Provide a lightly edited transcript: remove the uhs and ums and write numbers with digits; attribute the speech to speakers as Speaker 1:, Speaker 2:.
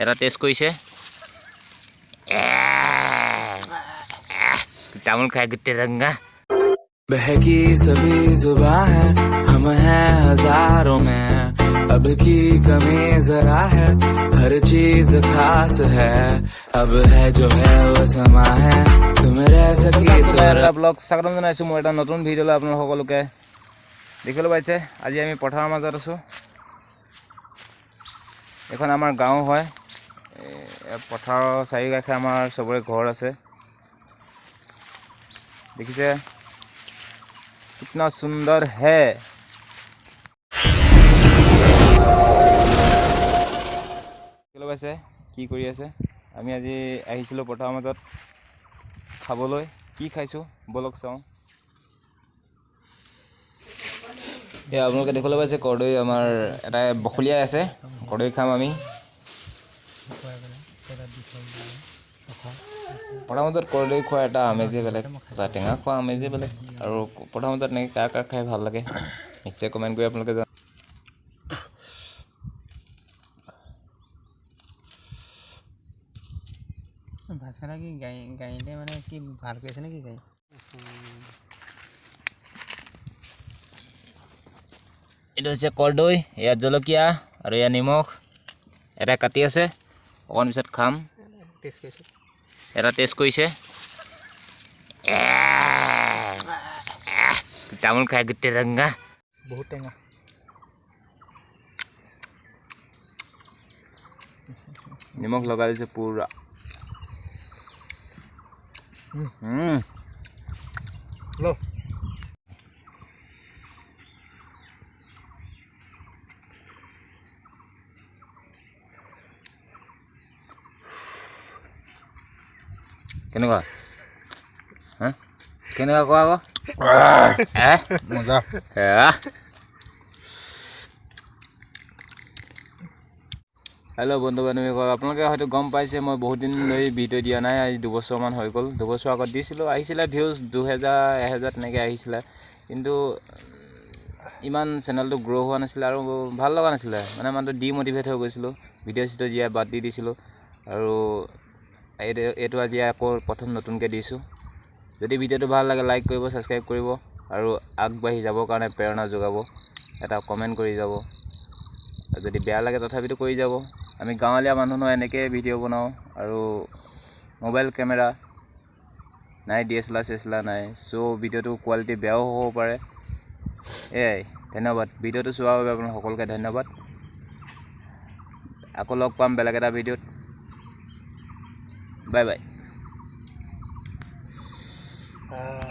Speaker 1: এটা টেষ্ট কৰিছে, তামোল খাই গোটেই ৰঙা।
Speaker 2: बहकी सभी जुबां है, हम हैं हजारों में, अब की कमी जरा है, हर चीज खास है, अब है जो है वो समा है, तुम रह सकी तो
Speaker 1: এটা ব্লগ স্বাগতম জনাইছোঁ মোৰ এটা নতুন ভিডিঅ'লৈ আপোনালোক সকলোকে। দেখিবলৈ পাইছে, আজি আমি পথাৰৰ মাজত আছোঁ। এইখন আমাৰ গাঁও হয়। এই পথাৰৰ চাৰিওকাষে আমাৰ চবৰে ঘৰ আছে। দেখিছে কিতনা সুন্দৰ হে। দেখিবলৈ পাইছে কি কৰি আছে। আমি আজি আহিছিলোঁ পথাৰৰ মাজত খাবলৈ। কি খাইছোঁ ব'লক চাওঁ। এয়া আপোনালোকে দেখিবলৈ পাইছে, কৰ্দৈ আমাৰ এটাই বখলিয়াই আছে। কৰ্দৈ খাম আমি। প্ৰথমতে কৰ্দৈ খোৱা এটা আমেজেই বেলেগ, এটা টেঙা খোৱা আমেজেই বেলেগ। আৰু প্ৰথমতে তেনেকৈ কাৰ কাৰ খাই ভাল লাগে নিশ্চয় কমেণ্ট কৰি আপোনালোকে জনাব।
Speaker 3: ভাত কি গাড়ী গাড়ীতে মানে কি ভাল কৰি আছে নেকি গাড়ী?
Speaker 1: এইটো হৈছে কৰ্দৈ, ইয়াত জলকীয়া আৰু ইয়াত নিমখ। এটা কাটি আছে, অকণ পিছত খাম।
Speaker 3: টেষ্ট কৰিছোঁ।
Speaker 1: এটা টেষ্ট কৰিছে, তামোল খাই গোটেই ৰঙা।
Speaker 3: বহুত টেঙা।
Speaker 1: নিমখ লগাই দিছে পুৰা।
Speaker 3: ল।
Speaker 1: কেনেকুৱা হা? কেনেকুৱা কোৱা আকৌ?
Speaker 3: মজা।
Speaker 1: হেল্ল' বন্ধু বান্ধৱীসকল, আপোনালোকে হয়তো গম পাইছে মই বহুত দিন ধৰি ভিডিঅ' দিয়া নাই। আজি 2 বছৰমান হৈ গ'ল। 2 বছৰ আগত দিছিলোঁ, আহিছিলে ভিউজ 2000, 1000 তেনেকৈ আহিছিলে। কিন্তু ইমান চেনেলটো গ্ৰ' হোৱা নাছিলে আৰু ভাল লগা নাছিলে। মানে মানুহটো ডিম'টিভেট হৈ গৈছিলোঁ, ভিডিঅ' চিডিঅ' দিয়া বাদ দি দিছিলোঁ। আৰু এইটো আজি আকৌ প্ৰথম নতুনকৈ দিছোঁ। যদি ভিডিঅ'টো ভাল লাগে, লাইক কৰিব, ছাবস্ক্ৰাইব কৰিব আৰু আগবাঢ়ি যাবৰ কাৰণে প্ৰেৰণা যোগাব এটা কমেণ্ট কৰি যাব। আৰু যদি বেয়া লাগে তথাপিতো কৰি যাব। আমি গাঁৱলীয়া মানুহ নহয়, এনেকৈয়ে ভিডিঅ' বনাওঁ আৰু মোবাইল কেমেৰা নাই, DSLR চেছলাৰ নাই। চ' ভিডিঅ'টো কোৱালিটি বেয়াও হ'ব পাৰে। এয়াই, ধন্যবাদ। ভিডিঅ'টো চোৱাৰ বাবে আপোনালোক সকলোকে ধন্যবাদ। আকৌ লগ পাম বেলেগ এটা ভিডিঅ'ত। Bye bye.